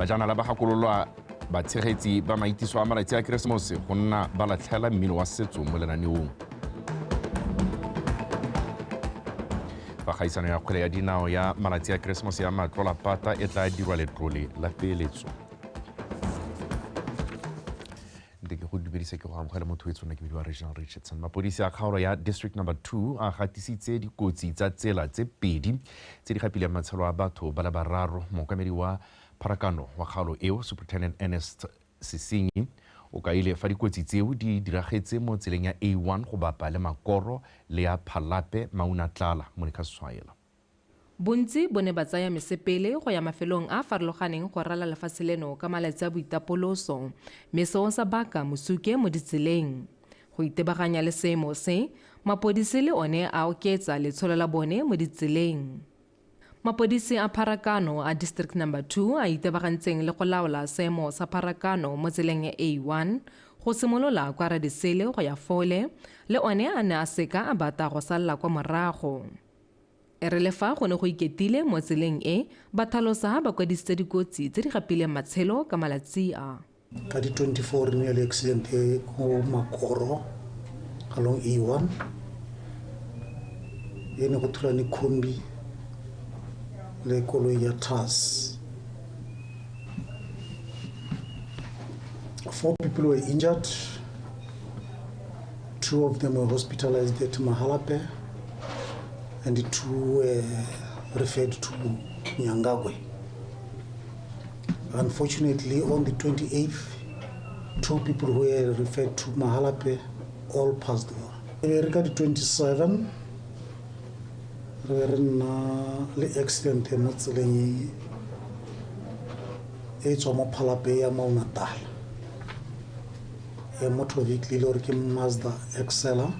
Bajanala ba gakololwa batshegetsi ba maitiso a malatsi a Keresemose go nna ba latlhela mmino wa setso mo lenaneong. Fa kgaisano ya kgwele ya dinao ya malatsi a Keresemose ya Matlolapata e tla dirwa letlole la peeletso. Nte ke go dumedise ke go amogela motho e tshwana ke bidiwa Reginald Richardson. Mapodisi a kgaolo ya District Number 2 a gatisitse dikotsi tsa tsela tse pedi tse di gapileng matshelo a batho ba le bararo. Mookamedi wa pharakano wa kgaolo eo, Superintendent Ernest Sesenyi, o kaile fa dikotsi tseo di diragetse mo tseleng ya A1 go bapa le Makoro le ya Phalape Maunatlala. Monica Swaela. Bontsi bo ne ba tsaya mesepele go ya mafelong a a farologaneng go ralala lefatshe leno ka malatsi a boitapoloso, mme seo sa baka mosuke mo ditseleng. Go itebaganya le seemo se, mapodisi le one a oketsa letsholo la bone mo ditseleng. Mapodisi a pharakano a District Number 2 a itebagantseng le go laola seemo sa pharakano mo tseleng ya A1 go simolola kwa Radisele go ya Fole, le one a ne a seka a bata go salela kwa morago. E re le fa go ne go iketile mo tseleng e, ba thalosa ba kwadisitse dikotsi tse di gapileng matshelo ka malatsi a. Ka di 24 re ne le accident e ko Makoro along A1, e ne go thulane kombi le koloi ya TAS. 4 people were injured. 2 of them were hospitalized at Mahalapye and 2 were referred to Nyangagwe. Unfortunately, on the 28th, 2 people who were referred to Mahalapye all passed on. Re ka di 27, re re nna le accident mo tseleng e tswa mo Phalape ya Maunatlala. Ya motor vehicle le gore ke Mazda Axela.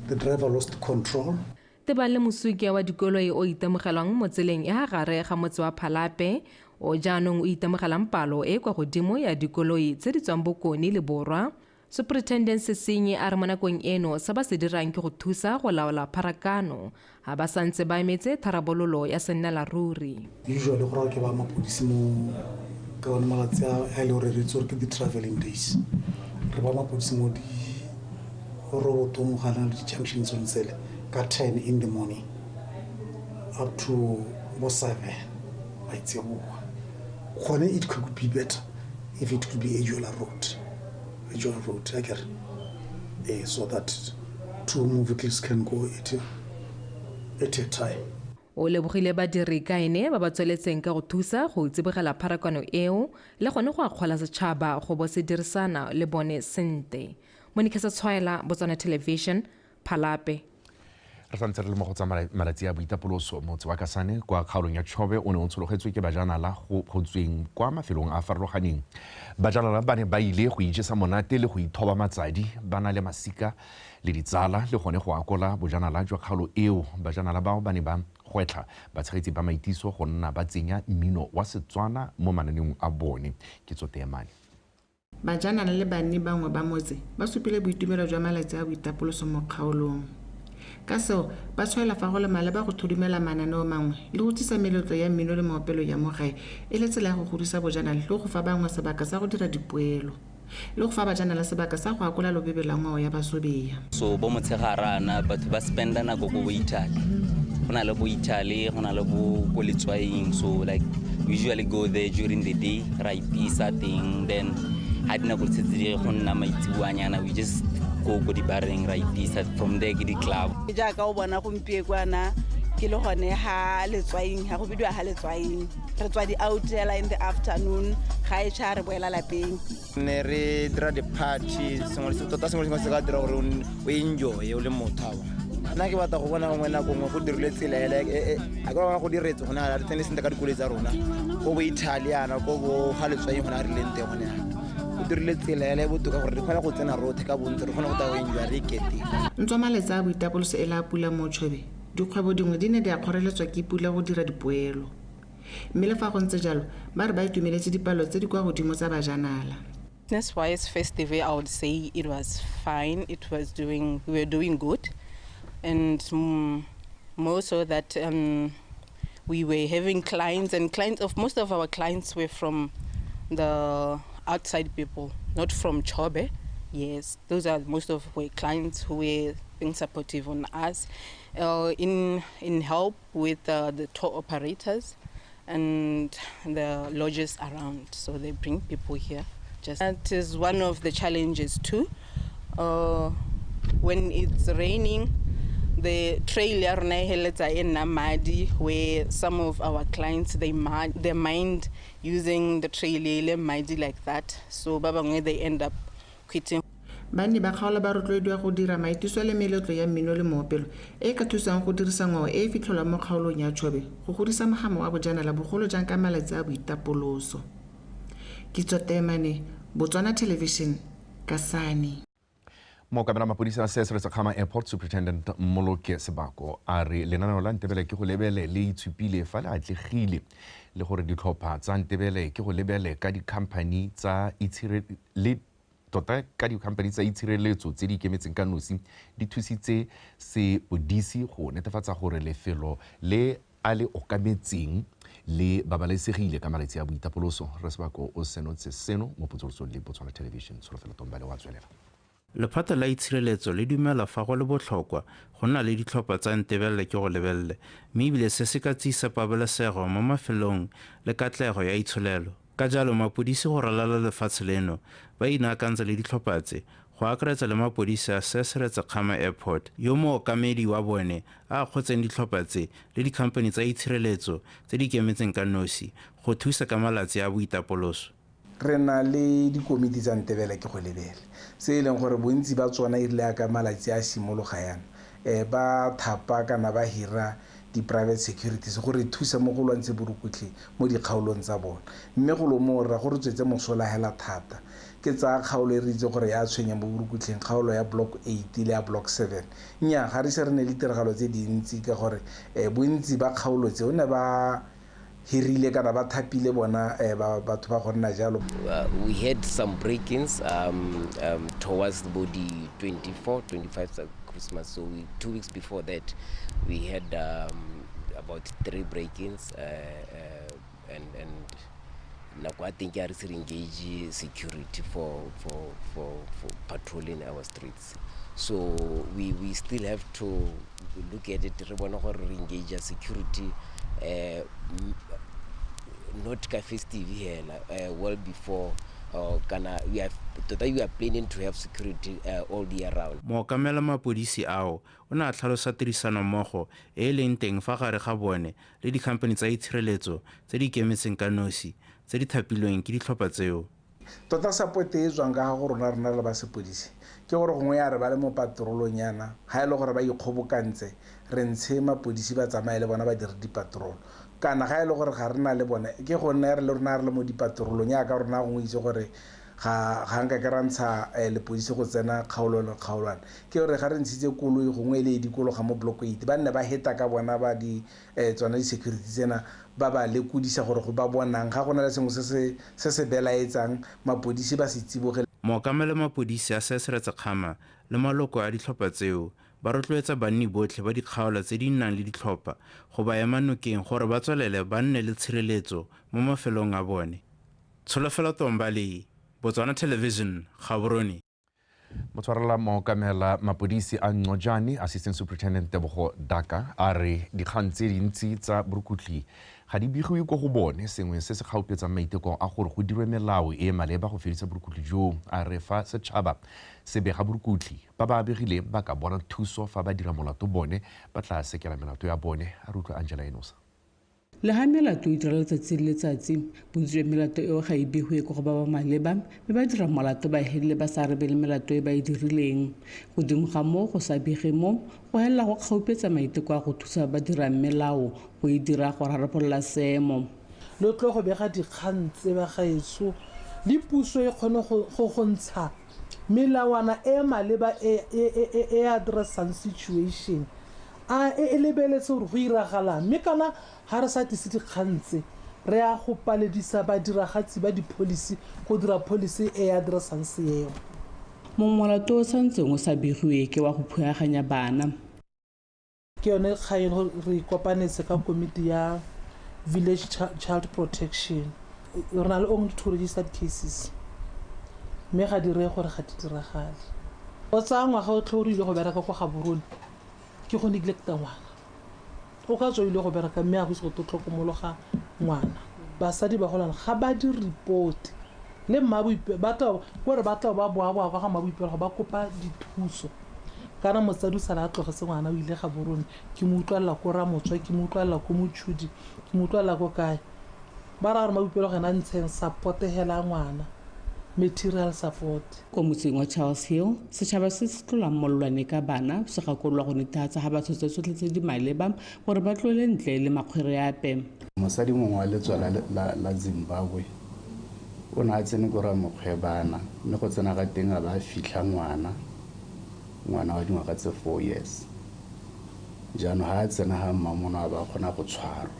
The driver lost control. Tebang le mosuke wa dikoloi o itemogelwang mo tseleng e ha gare ga motse wa Phalape, o jaanong o itemogelang palo e kwa godimo ya dikoloi tse di tswang bokone le borwa. Superintendent Sesenyi a re mo nakong eno se ba se dirang ke go thusa go laola pharakano ha ba santse ba emetse tharabololo ya sennela ruri. Usually go raya ke ba mapodisi mo ka one malatsi a e le gore re itse gore ke di-travelling days. Re ba mapodisi mo di robotong ga na le di-junction tsone tsele ka 10 in the morning up to bo 7 maitseboa. Gone it could be better if it could be a dual road. A dual road, akere. So that 2 vehicles can go at a time. O lebogile badiri ka ene ba ba tsweletseng ka go thusa go tsibogela pharakano eo le gone go akgola setšhaba go bo se dirisana le bone sente. Monica Setshwaela, Botswana Television, Phalape. Re santse re le mo go tsa malatsi a boitapoloso. Motse wa Kasane kwa kgaolong ya Chobe o ne o tshologetswe ke bajanala go tsweng kwa mafelong a farologaneng. Bajanala ba ne ba ile go ijesa monate le go ithoba matsadi, ba na le masika le ditsala le gone go akola bojanala jwa kgaolo eo. Bajanala bao ba ne ba gwetlha batshegetsi ba maitiso go nna ba tsenya mmino wa Setswana mo mananeong a bone. Ke Tsoteemane. Bajanala le banni bangwe ba motse ba supile boitumelo jwa malatsi a boitapoloso mo kgaolong. Ka seo ba tshwaela fa go le maleba go thodumela mananeo mangwe le go tsisa meletlo ya mmino le maopelo ya mo gae e le tsela ya go godisa bojanala le go fa bangwe sebaka sa go dira dipoelo le go fa bajanala sebaka sa go akola lobebe la ngwao ya Basobea. So bo motshegarana batho ba spenda nako ko bo Italy, go na le bo Italy, go na le bo ko Letswaing, so like we usually go there during the day, ra ipisa teng, then ha dinako tse di go nna maitsiboanyana we just go ko dibareng ra ipisa, from there ke di-club. Jaaka o bona gompiekwana ke le gone ha Letswaing, ha go bidiwa ha Letswaing, re tswa di-out hela in the afternoon, ga e tšha re boela lapeng. Ne re dira di-party, sengwe le sengwe, tota sengwe le sengwe se ka dira gore o enjoye o le motho a bona. Nna ke batla go bona gongwe nako nngwe go dirilwe tsela ele, a ke bona go diretswe gone ga re tsene sentle ka dikoloi tsa rona, ko bo Italiana, ko bo ga Letswaing gone ga re leng teng gone yana. Go dirile tsela ele e botoka gore re kgone go tsena rotlhe ka bontsi, re kgone go tla go enjoya re iketile. Ntswa malatsi a boitapoloso e le a pula mo Chobe, dikgwebo dingwe di ne di a kgoreletswa ke pula go dira dipoelo. Mme le fa go ntse jalo, ba re ba itumeletse dipalo tse di kwa godimo tsa bajanala. Business-wise, festive, I would say it was fine. We were doing good, and more so that We were having clients, and clients of most of our clients were from the outside people, not from Chobe. Yes, those are most of our clients who were being supportive on us, in help with the tour operators and the lodges around. So they bring people here. Just that is one of the challenges too. When it's raining, the trail ya rona e heletsa e nna madi, where some of our clients they mind using the trail e le madi like that. So ba bangwe they end up quitting. Banni ba kgaolo ba rotloediwa go dira maitiso le meletlo ya mmino le moopelo e ka thusang go dirisa ngwao e e fitlhelwang mo kgaolong ya Chobe go godisa mogamo wa bojanala bogolo jang ka malatsi a boitapoloso. Kitso Temane, Botswana Television, Kasane. Mookamela mapodisi a Seretse Khama Airport Superintendent Mmoloki Sebako a re lenaneo la Ntebele ke go lebele le itshupile fa le atlegile le gore ditlhopha tsa Ntebele ke go lebele ka di-company tsa le tota ka di-company tsa itshireletso tse di ikemetseng ka nosi di thusitse sepodisi go netefatsa gore lefelo le a le okametseng le babalesegile ka malatsi a boitapoloso. Rre Sebako o senotse seno mo potsolotsong le Botswana Television. Tsholofelo Tombale wa tswelela. Lephata la itshireletso le dumela fa go le botlhokwa go nna le ditlhopha tsa Ntebele ke go lebelele, mme ebile se se ka tsisa pabalesego mo mafelong le katlego ya itsholelo. Ka jalo mapodisi go ralala lefatshe leno ba inaakantse le ditlhopha tse go akaretsa le mapodisi a Seretse Khama Airport yo mookamedi wa bone a akgotseng ditlhopha tse le dikhamphani tsa itshireletso tse di ikemetseng ka nosi go thusa ka malatsi a boitapoloso. Re na le dikomiti tsa Ntebele ke go lebele se e leng gore bontsi ba tsona e rile ka malatsi a simologa yana ba thapa kana ba hira di-private securities gore thusa mo go lwantshe borukutlhi mo dikgaolong tsa bona. Mme go lo moo rra go re tswetse mosola hela thata ke tsaya kgaolo e re itse gore ya tshwenya mo borukutlhing, kgaolo ya block 8 le ya block 7. Nnyaa, ga re se re ne le ditiragalo tse dintsi ka gore bontsi ba kgaolo tse o ne ba hirile kana ba thapile bona batho ba go nna jalo. We had some break-ins towards the 24, 25 of Christmas. So 2 weeks before that, we had about 3 break-ins, and I think I engage security for patrolling our streets. So we still have to look at it. We want to engage security. Not ka festive here, well before kana we are today we are planning to have security all year round. Mookamela mapodisi ao o ne a tlhalosa tirisanommogo e e leng teng fa gare ga bone le dikhamphani tsa itshireletso tse di ikemetseng ka nosi tse di thapilweng ke ditlhopha tseo. Tota support e tswang ka ga go rona rena le ba sepodisi ke gore gongwe ya re ba le mo patrolong yana ga e le gore ba ikgobokantse re ntshe mapodisi ba tsamaye le bona ba dire dipatrolo, kana ga e le gore ga re na le bone ke go nna re le rona re le mo dipatrolong yaka rona gongwe itse gore ga nka ke ra ntsha lepodisi go tsena kgaolo le kgaolwana, ke gore ga re ntshitse koloi gongwe e le e dikologa mo block 8 ba nne ba heta ka bona ba di tsona di-security tsena ba ba lekodisa gore go ba bonang ga go na le sengwe se se belaetsang mapodisi ba se tsiboge. Mookamela mapodisi a Seretse Khama le maloko a ditlhopha tseo ba rotloetsa banni botlhe ba dikgaolo tse di nnang le ditlhopha go ba ema nokeng gore ba tswelele ba nne le tshireletso mo mafelong a bone. Tsholofelo Tombale, Botswana Television, Gaborone. Motshwarela mookamela mapodisi a Ncojane, Assistant Superintendent Tebogo Daka, a re dikgang tse dintsi tsa borukutlhi ga di begiwe ko go bone, sengwe se se kgaupetsang maiteko a gore go dirwe melao e e maleba go fedisa borukutlhi joo. A re fa setšhaba se bega borukutlhi, ba ba begileng ba ka bona thuso fa ba dira molato bone ba tla sekela melato ya bone. A re utlwa Angela Enosa. Le ga melato e dira letsatsi le letsatsi, bontsi jwa melato eo ga e begiwe ko go ba ba maleba, mme ba dira molato ba helele ba sa arabele melato e ba e dirileng. Godimo ga moo go sa bege mo go helela go kgaupetsa maiteko a go thusa ba dirang melao go e dira go rarabolola seemo. Lo tlo go bega dikgang tse ba gaetsho le puso e kgone go ntsha melawana e maleba e addressang situation a e lebeletse gore go iragalang, mme kana ga re sa tlise dikgang tse re ya go paledisa badiragatsi ba di-policy go dira policy e addressang seemo. Mongwe molato o santseng o sa begiwe ke wa go phuaganya bana. Ke yone kgang re ikopanetse ka komiti ya village child protection. Re na le only 2 registered cases, mme ga di reye gore ga di diragale. O tsaya ngwaga o tlhe o ile go bereka ko Gaborone, ke go neglecta ngwana. O ka tswa o ile go bereka mme a go ise go tlhokomologa ngwana. Basadi ba golana ga ba di report le gore ba tla ba boa-boa kwa ga mmaboipelo ba kopa dithuso. Kana motsadi o sala a tlogetse ngwana o ile Gaborone, ke mo utlwalela ko Ramotswa, ke mo utlwalela ko Motshodi, ke mo utlwalela ko kae. Ba raya gore mmaboipelo gena ntsheng support hela ngwana, material support. Ko motseng wa Charles Hill, setšhaba se se tlolang molelwane ka bana se gakololwa go netefatsa ga ba tshotse tsotlhe tse di maleba gore ba tlole ntle le makgwere ape. Mosadi mongwe wa letswala la Zimbabwe o ne a tsene ko Ramokgwebana, mme go tsena ga teng a ba fitlha ngwana wa dingwaga tse 4 years. Jaanong ga a tsena ga mmamono a ba kgona go tshwarwa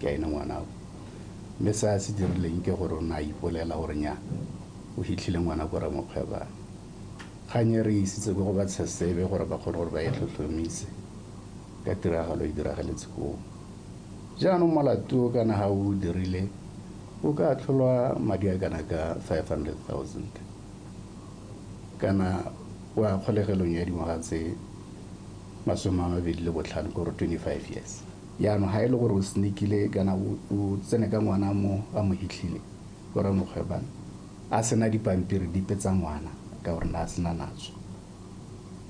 ke ene ngwana o. Mme se a se dirileng ke gore o ne a ipolela gore nya o fitlhile ngwana ko Ramokgwebana. Kgang e re isitse ko go ba Tshesebe gore ba kgone gore ba e tlhotlhomise ka tiragalo e diragaletse koo. Jaanong molato kana ga o dirile o ka atlholwa madi a kana ka 500,000 kana wa kgolegelong ya dingwaga tse 25 kore 25 years. Jaanong ga e le gore o sneakile kana o tsene ka ngwana mo a mo hitlhile ko Ramokgwebana a sena dipampiri dipe tsa ngwana ka gore na a sena natso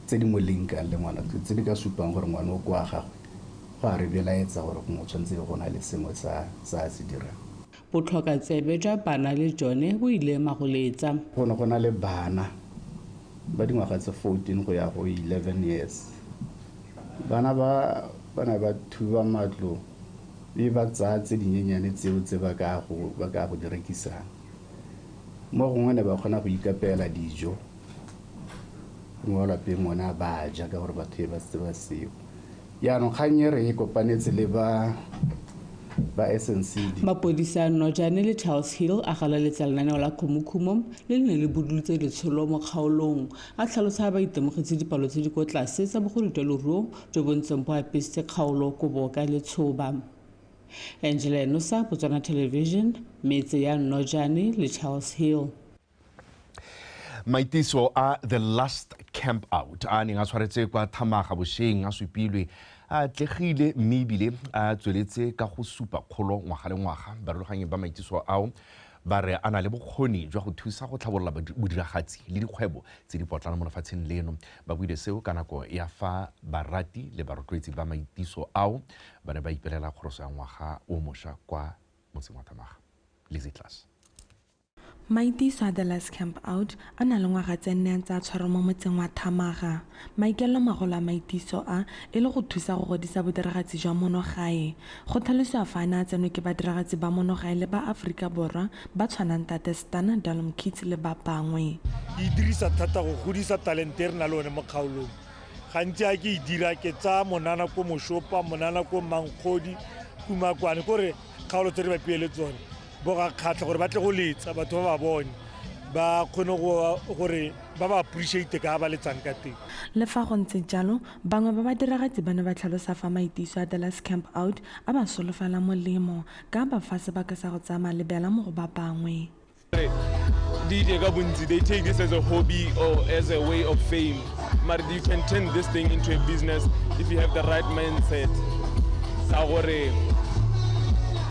tse di mo linkang le ngwana, tse di ka supang gore ngwana o kwa gagwe, go a re belaetsa gore gongwe o tshwanetse go na le sengwe sa a se dirang. Botlhokatsebe jwa bana le jone bo ile magoletsa. Go ne go na le bana ba dingwaga tse 14 go ya go 11 years. Bana ba ne ba thuba matlo mme ba tsaya tse dinyenyane tseo tse ba ka go di rekisang. Mo gongwe ne ba kgona go ikapela dijo, mo lapeng ona ba ja ka gore batho ba setse ba seo. Jaanong kgang e re e kopanetse le ba SNCD. Mapodisa a Nojane le Charles Hill a galaletsa lenaneo la Khumukhumo le le ne le budulutse letsholo mo kgaolong. A tlhalosa ba itemogetse dipalo tse di ko tlase tsa bogodu jwa leruo jo bo ntseng bo apesitse kgaolo kobo ka letshoba. Angela Enosa, Botswana Television, metse ya Nojane le Charles Hill. Maitiso a The Last Camp Out a neng a tshwaretse kwa Thamaga bošeng a supilwe a atlegile mme ebile a tsweletse ka go supa kgolo ngwaga le ngwaga. Barulaganyi ba maitiso ao ba re a na le bokgoni jwa go thusa go tlhabolola bodiragatsi le dikgwebo tse di potlana mo lefatsheng leno. Ba buile seo ka nako ya fa barati le barotloetsi ba maitiso ao ba ne ba ipelela kgoroso ya ngwaga o mošwa kwa motseng wa Thamaga. Lizzy Class. Maitiso a The Last Camp Out a na le ngwaga tse nne a ntse a tshwarwa mo motseng wa Thamaga. Maikaelelo magolo a maitiso a e le go thusa go godisa bodiragatsi jwa monogae. Go tlhalosiwa fa a ne a tsenwe ke badiragatsi ba monogae le ba Aforika Borwa ba tshwanang Tate Stana, Dalom Kids le ba bangwe. Ke dirisa thata go godisa talente e re na le one mo kgaolong. Gantsi a ke e dira ke tsaya monana ko Moshopa, monana ko Mankgodi, Kumakwane, kore kgaolo tse re bapile le tsone. Bo ga kgatlha gore ba tle go letsa batho ba ba bone ba kgone gore ba ba appreciate ka ba letsang ka teng. Le fa go ntse jalo, bangwe ba badiragatsi ba ne ba tlhalosa fa maitiso a The Last Camp Out a ba solofela molemo ka ba fa sebaka sa go tsaya malebela mo go ba bangwe. DJ ka bontsi, they take this as a hobby or as a way of fame. But you can turn this thing into a business if you have the right mindset. Sa gore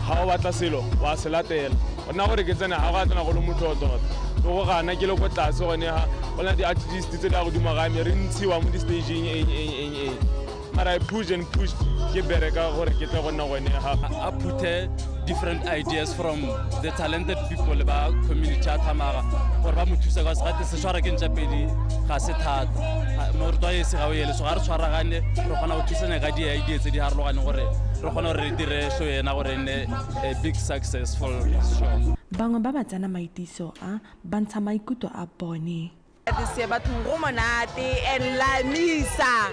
ha o batla selo wa se latela. Nna gore ke tsena ha go tsena go le motho tota. Go gana ke le ko tlase gone ha bona di artist tse di a godimo ga me re ntshiwa mo di stageng eng. Mara I push and push ke bereka gore ke tle go nna gone ha. A phuthe different ideas from the talented people ba community ya Thamaga gore ba mo thusa ka se se tshwara ke ntša pedi ga se thata. Morutwa e se ga o ele so ga re tshwaragane re kgona go thusana ka di ideas tse di harologaneng gore re kgone gore re dire show ena gore nne a big successful show. Bangwe ba ba tsena maitiso a ba ntsha maikutlo a bone. This year bathong go monate and la misa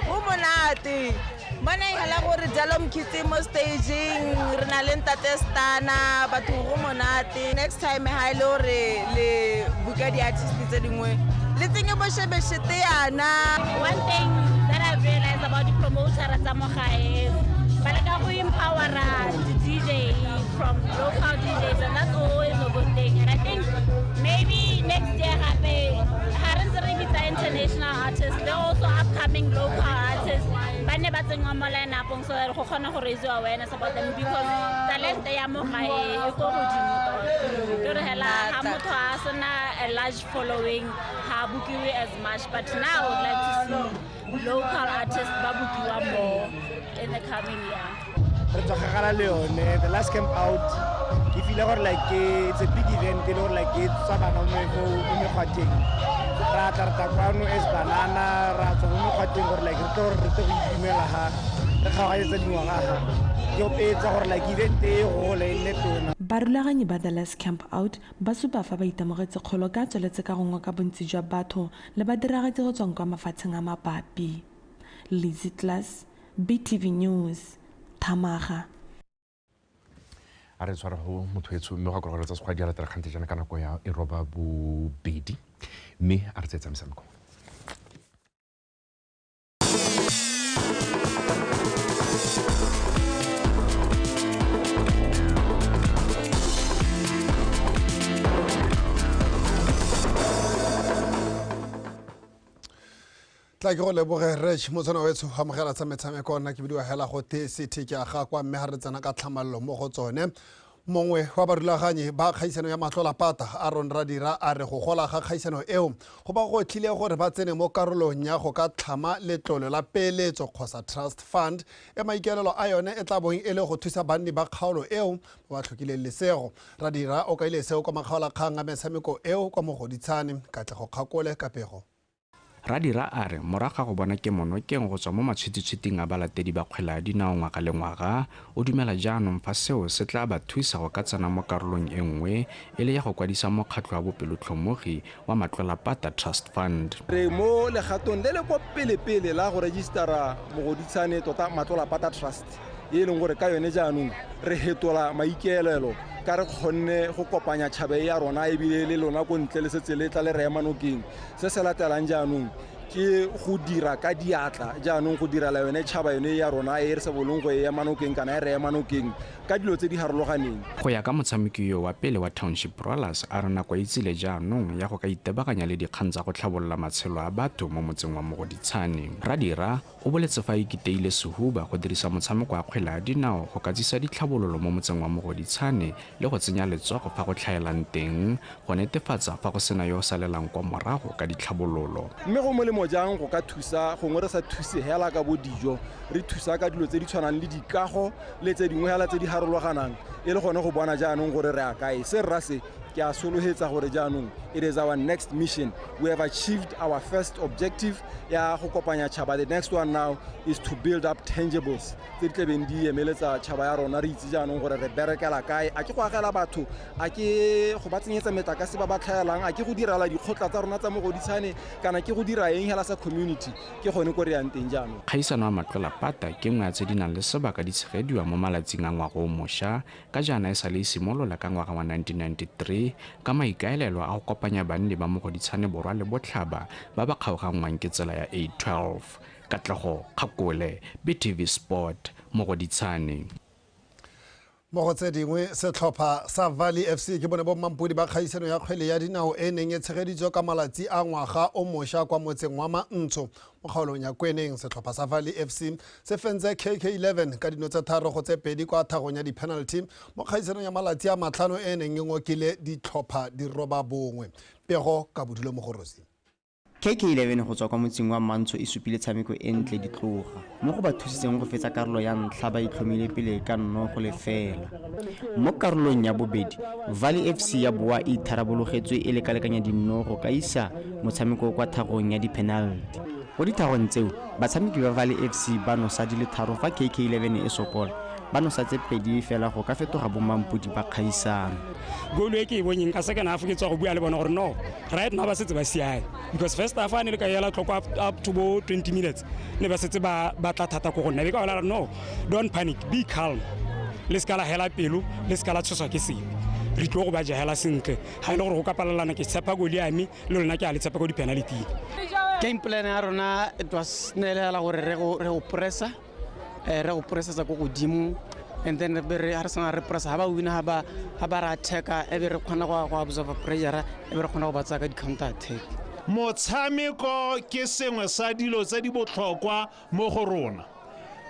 go monate. Bona e gore Dalom Kids mo staging re na le Ntate Stana bathong go monate. Next time ha ile gore le buka di artist tse dingwe le tsenye bo shebeshete yana. One thing that I've realized about the promoter tsa mo gae ba leka go empowera coming local artists ba ne ba tsenngwa mo line-upong so that go kgone go raise awareness about them, because talente ya mo gae e ko godimo tota. Ke re hela ha motho a sena a large following ha bookiwe as much, but now I would like to see local artists ba bookiwa more in the coming year. Re tswa kgakala le yone the last camp out, ke feel gore like it's a big event e le gore like e tswa bana mo mekgwatheng. Ra tla re tla kwano as banana, ra tswa mo mekgwatheng gore like re tle gore re tle go itumela ga re kgaoganyetsa dingwaga ga ke opetsa gore like event e gole e nne tona. Barulaganyi ba The Last Camp Out ba supa fa ba itemogetse kgolo ka tsweletse ka go ngoka bontsi jwa batho le badiragatsi go tswang kwa mafatsheng a mabapi. Lizzy Class, BTV News, Thamaga. A re tshwara go motho etsho mme go akorogelo tsa sekgwa di a latela kgante jaana ka nako ya e roba bobedi, mme a re tseetsa metshameko. Tla ke go leboge Reg motswana wetsho amogela tsa metshameko nna ke bidiwa hela go te city ke a ga kwa mme ga re tsena ka tlhamallo mo go tsone. Mongwe wa barulaganyi ba kgaisano ya matlolapata Aaron Radira a re go gola ga kgaisano eo go ba go tlile gore ba tsene mo karolong ya go ka tlhama letlole la peeletso kgotsa trust fund e maikaelelo a yone e tla bong e le go thusa banni ba kgaolo eo ba ba tlhokileng lesego. Radira o kaile seo kwa makgaolakgang a metshameko eo kwa Mogoditshane. Katlego Kgakole ka pego. Radira a re morago ga go bona kemonokeng go tswa mo matshwititshwiting a balatedi ba kgwele ya dinao ngwaga le ngwaga, o dumela jaanong fa seo se tla ba thusa go ka tsena mo karolong e nngwe e le ya go kwadisa mokgatlho wa bopelotlhomogi wa Matlolapata Trust Fund. Re mo legatong le le kwa pelepele la go registera Mogoditshane tota Matlolapata Trust e leng gore ka yone jaanong re hetola maikaelelo ka re kgonne go kopanya tšhaba ya rona ebile le lona ko ntle le setse le tla le re ema nokeng. Se se latelang jaanong ke go dira ka diatla jaanong go direla yone tšhaba yone ya rona e re sa bolong go e ema nokeng kana e re ema nokeng ka dilo tse di harologaneng. Go ya ka motshameki yo wa pele wa Township Rollers a re nako e tsile jaanong ya go ka itebaganya le dikgang tsa go tlhabolola matshelo a batho mo motseng wa Mogoditshane. Radira o boletse fa e kiteile sehuba go dirisa motshameko wa kgwele ya dinao go ka tsisa ditlhabololo mo motseng wa Mogoditshane le go tsenya letsogo fa go tlhaelang teng go netefatsa fa go sena yo o salelang kwa morago ka ditlhabololo. Mme go molemo jang go ka thusa gongwe re sa thuse hela ka bo dijo, re thusa ka dilo tse di tshwanang le dikago le tse dingwe hela tse di harologanang e le gone go bona jaanong gore re a kae. Se rra se ke a solohetsa gore jaanong it is our next mission. We have achieved our first objective ya go kopanya tšhaba. The next one now is to build up tangibles tse di tlebeng di emeletsa tšhaba ya rona. Re itse jaanong gore re berekela kae, a ke go agela batho, a ke go ba tsenyetsa metlakase ba ba tlhaelang, a ke go direla dikgotla tsa rona tsa Mogoditshane kana ke go dira eng hela sa community. Ke gone ko re yang teng jaanong. Kgaisano ya Matlolapata ke nngwe ya tse di nang le sebaka di tshegediwa mo malatsing a ngwaga o mošwa ka jaana e sa le e simolola ka ngwaga wa 1993 ka maikaelelo a go kopanya banni ba Mogoditshane Borwa le Botlhaba ba ba kgaoganngwang ke tsela ya A12. Katlego Kgakole, BTV Sport, Mogoditshane. Mo go tse dingwe setlhopha sa Valley FC ke bone bo mmampodi ba kgaisano ya kgwele ya dinao e neng e tshegeditswe ka malatsi a ngwaga o mošwa kwa motseng wa Mantsho mo kgaolong ya Kweneng. Setlhopha sa Valley FC se fentse KK11 ka dino tse 3-2 kwa thagong ya di-penalty mo kgaisanong ya malatsi a 5 e neng e ngokile ditlhopha di 9. Pego ka Bodulo Mogorosi. KK11 go tswa kwa motseng wa Mantsho e supile tshameko e ntle ditloga mo go ba thusitseng go fetsa karolo ya ntlha ba itlhomile pele ka 0-0. Mo karolong ya bobedi Valley FC ya boa e itharabologetswe e lekalekanya dinno go ka isa motshameko kwa thagong ya di-penalty. Go dithagong tseo batshameki ba Valley FC ba nosa di le 3 fa KK11 e sokola ba nosa tse 2 fela go ka fetoga bomampodi ba kgaisano. Goal e ke e bonyeng ka second half ke tswa go bua le bona gore no right now ba setse ba siame, because first half a ne le ka ela tlhoko up to bo 20 minutes ne ba setse ba batla thata ko go nna. Be ka bolela no, don't panic, be calm, le ska la hela pelo, le ska la tshoswa ke sepe, re tlo go ba jahela sentle. Ga e le gore go ka palelana ke tshepa goal ya me le lona ke a le tshepa ko di-penalty. Game plan ya rona it was ne le hela gore re go pressa, re go pressetsa ko godimo, and then re ha re sena re pressa ha ba wina ha ba re attacka e be re kgona go absorb pressure e be re kgona go ba tsaya ka di-counter attack. Motshameko ke sengwe sa dilo tse di botlhokwa mo go rona.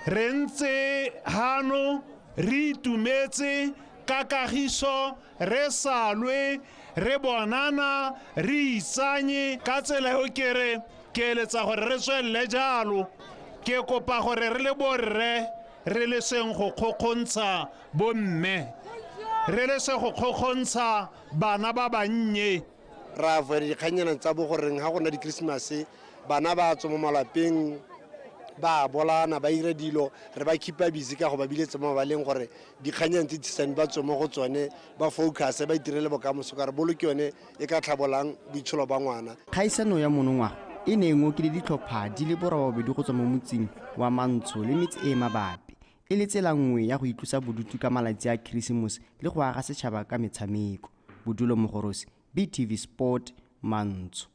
Re ntse hano re itumetse ka kagiso, re sa lwe, re bonana, re itsanye ka tsela eo. Ke re ke eletsa gore re tswelele jalo. Ke kopa gore re le borre re le seng go kgokgontsha bomme, re le se go kgokgontsha bana ba bannye. Ra avoida dikgannyana tsa bo goreng ga gona di-Christmas bana ba tswa mo malapeng ba bolana ba ira dilo, re ba keepa busy ka go ba biletse mo mabaleng gore dikgannyana tse tsisane ba tswe mo go tsone, ba focus, ba itirele bokamoso, ka re bolo ke yone e ka tlhabolang boitsholo ba ngwana. Kgaisano ya monongwaga e ne e ngokile ditlhopha di le 82 go tswa mo motseng wa Mantsho le metse e e mabapi, e le tsela nngwe ya go itlosa bodutu ka malatsi a Keresemose le go aga setšhaba ka metshameko. Bodulo Mogorosi, BTV Sport, Mantsho.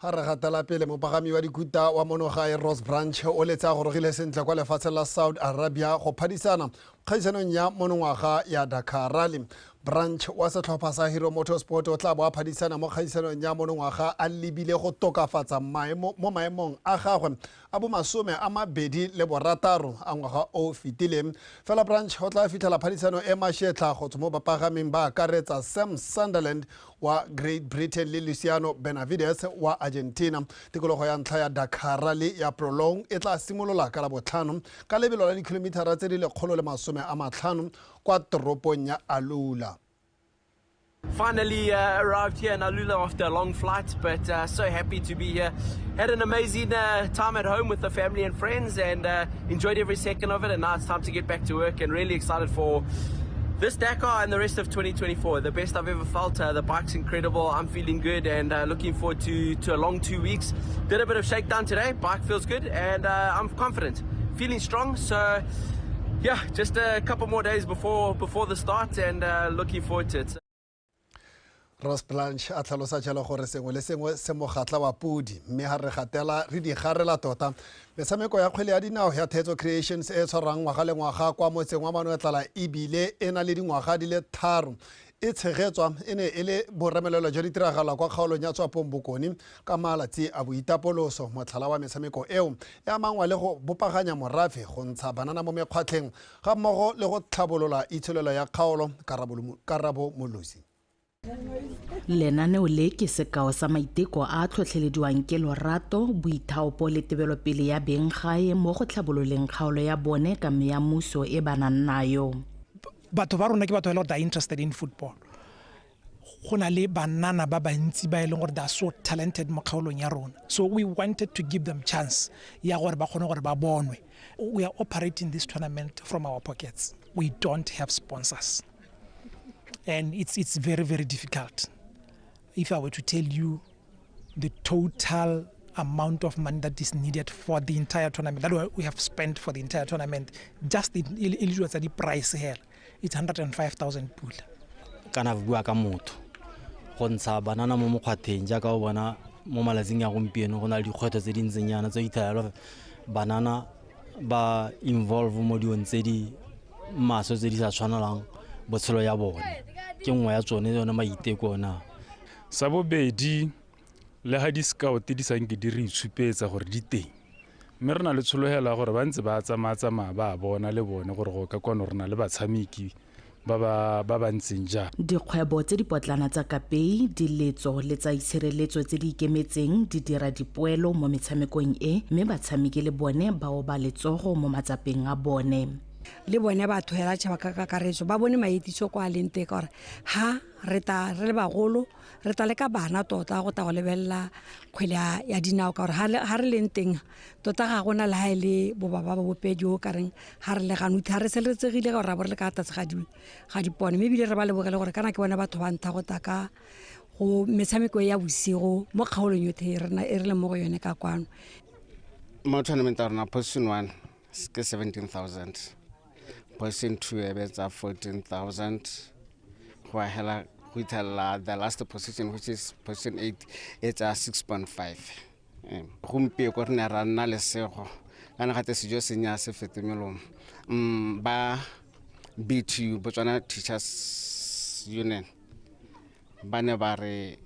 Ga re gatela pele, mopagami wa dikuta wa monogae Ross Branch o letse a gorogile sentle kwa lefatsheng la Saudi Arabia go phadisana kgaisanong ya monongwaga ya Dakar Rally. Branch wa setlhopha sa Hero Motorsport o tla bo a phadisana mo kgaisanong ya monongwaga a lebile go tokafatsa maemo mo maemong a gagwe a bo 26 a ngwaga o fetileng. Fela Branch o tla fitlhela phadisano e mašetlha go tswa mo bapagaming ba akaretsa Sam Sunderland wa Great Britain le Luciano Benavides wa Argentina. Tikologo ya ntlha ya Dakar Rally ya Prolong e tla simolola ka Labotlhano ka lebelo la dikhilomithara tse di 150 kwa toropong ya Alula. Finally arrived here in Alula after a long flight, but so happy to be here. Had an amazing time at home with the family and friends, and enjoyed every second of it. And now it's time to get back to work, and really excited for this Dakar and the rest of 2024. The best I've ever felt. The bike's incredible. I'm feeling good and looking forward to a long 2 weeks. Did a bit of shakedown today. Bike feels good, and I'm confident, feeling strong. So yeah, just a couple more days before the start, and looking forward to it. Ross Blanche a tlhalosa jalo gore sengwe le sengwe se mogatla wa podi, mme ga re gatela re di garela tota. Metshameko ya kgwele ya dinao ya Thetso Creations e tshwarang ngwaga le ngwaga kwa motseng wa Manoetlala ebile e na le dingwaga di le 3 e tshegetswa, e ne e le boremelelo jwa ditiragalo kwa kgaolong ya Tswapong Bokone ka malatsi a boitapoloso. Motlhala wa metshameko eo e amangwa le go bopaganya morafe, go ntsha banana mo mekgwatlheng ga mmogo le go tlhabolola itsholelo ya kgaolo. Karabo Molosi. Lenaneo le ke sekao sa maiteko a tlhotlhelediwang ke lorato, boithaopo le tebelopele ya beng gae mo go tlhabololeng kgaolo ya bone ka meamuso e ba nang nayo. Batho ba rona ke batho ba e leng gore they are interested in football. Go na le banana ba bantsi ba e leng gore they are so talented mo kgaolong ya rona. So we wanted to give them chance ya gore ba kgone gore ba bonwe. We are operating this tournament from our pockets. We don't have sponsors. And it's very, very difficult. If I were to tell you the total amount of money that is needed for the entire tournament, that we have spent for the entire tournament, just the price here, it's 105,000 pula. Kana bua ka motho go ntsha banana mo mokgwatheng jaaka o bona mo malatsing a gompieno go na le dikgwetlho tse di ntseng yana tse ithela banana ba involve mo dilong tse di maswe tse di sa tshwanelang botshelo ya bone. Ke nngwe ya tsone yone maiteko ona. Sa bobedi, le ga di-scout di sanke di re itshupetsa gore di teng, mme re na le tshologelo ya gore ba ntse ba tsamaya-tsamaya ba bona le bone gore go ka kwano re na le batshameki ba ba ntseng jang. Dikgwebo tse dipotlana tsa kapei, diletso le tsa itshireletso tse di ikemetseng di dira dipoelo mo metshamekong e, mme batshameki le bone ba oba letsogo mo matsapeng a bone. Le bone batho hela tšhaba ka kakaretso ba bone maetiso kwa leng teng ka gore ha re ta re le bagolo re tla le ka bana tota go ta go lebelela kgwele ya dinao ka gore ha re leng teng tota ga gona le ha e le bobaba ba bopedi o ka reng ha re le ganuthi ha re seletsegile ka gore ra bo re le ka tlase ga dipone, mme ebile re ba lebogele gore kana ke bone batho ba ntha go ta ka go metshameko ya bosigo mo kgaolong yotlhe e re leng mo go yone ka kwano. Mo tournament ya rona position 1 ke 17,000, position 2 e betsa 14,000, go hela go ithella the last position which is position 8 it's a 6.5. Gompieko re ne ra nna lesego kana gate sejo se nya se fete melomo. Ba BTU, Botswana Teachers Union, ba ne ba re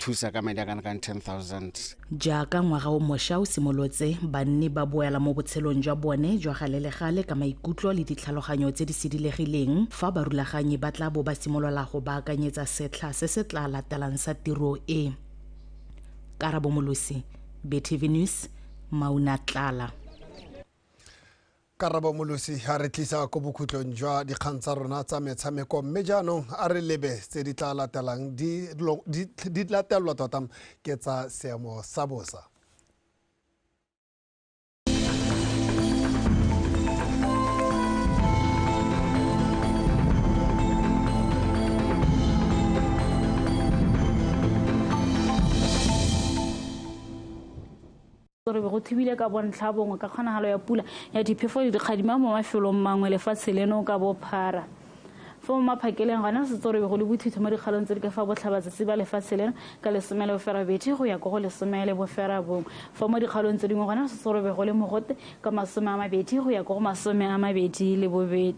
thusa ka madi a kana kang 10,000. Jaaka ngwaga o mošwa o simolotse, banni ba boela mo botshelong jwa bone jwa gale le gale ka maikutlo le ditlhaloganyo tse di sedilegileng fa barulaganyi ba tla bo ba simolola go baakanyetsa setlha se se tla latelang sa tiro e. Karabo Molosi, BTV News, Maunatlala. Karabo Molosi a re tlisa ko bokhutlong jwa dikgang tsa rona tsa metshameko, mme jaanong a re lebe tse di tla latelang di latelwa tota ke tsa seemo sa bosa. Re be go thibile ka bontlha bongwe ka kgonagalo ya pula ya diphefo le dikgadima mo mafelong mangwe lefatshe leno ka bophara. Fa mo maphakeleng gona se tsore go le bothitho mo dikgalong tse di ka fa botlhabatsatsi ba lefatshe leno ka 18 go ya ko go 19. Fa mo dikgalong tse dingwe gona se tsore go le mogote ka 20 go ya ko go 22.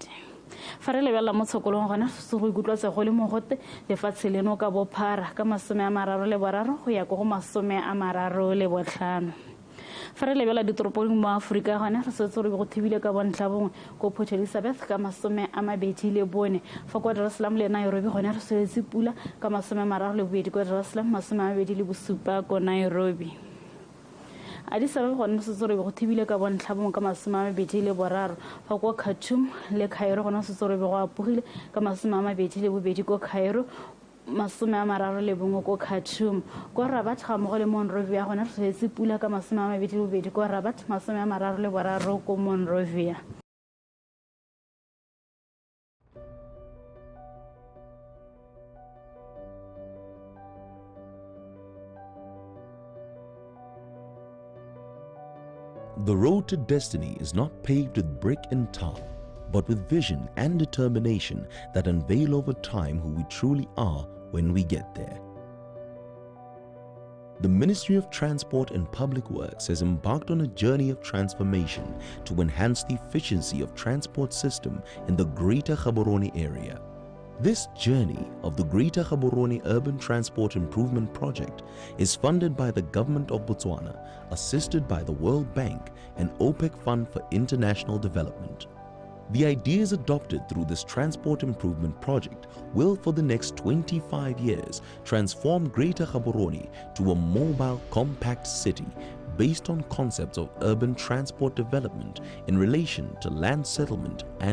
Fa re lebelela mo tshokolong gona se go ikutlwa go le mogote lefatshe leno ka bophara ka 33 go ya ko go 35. Fa re lebelela ditoropong mo Aforika gone re setse re go thibile ka bontlha bongwe ko Port Elizabeth ka 24. Fa kwa Dar es Salaam le Nairobi gone re swetse pula ka 32 kwa Dar es Salaam, 27 ko Nairobi. Addis Ababa gone setse re go thibile ka bontlha bongwe ka 23. Fa kwa Khartoum le Cairo gone setse re go apogile ka 22 ko Cairo, 31 ko Khartoum. Ko Rabat ga mmogo le Monrovia gone re tshwetse pula ka 22 ko Rabat, 33 ko Monrovia. The road to destiny is not paved with brick and tar, but with vision and determination that unveil over time who we truly are when we get there. The Ministry of Transport and Public Works has embarked on a journey of transformation to enhance the efficiency of transport system in the Greater Gaborone area. This journey of the Greater Gaborone Urban Transport Improvement Project is funded by the Government of Botswana, assisted by the World Bank and OPEC Fund for International Development. The ideas adopted through this transport improvement project will, for the next 25 years, transform Greater Gaborone to a mobile, compact city based on concepts of urban transport development in relation to land settlement and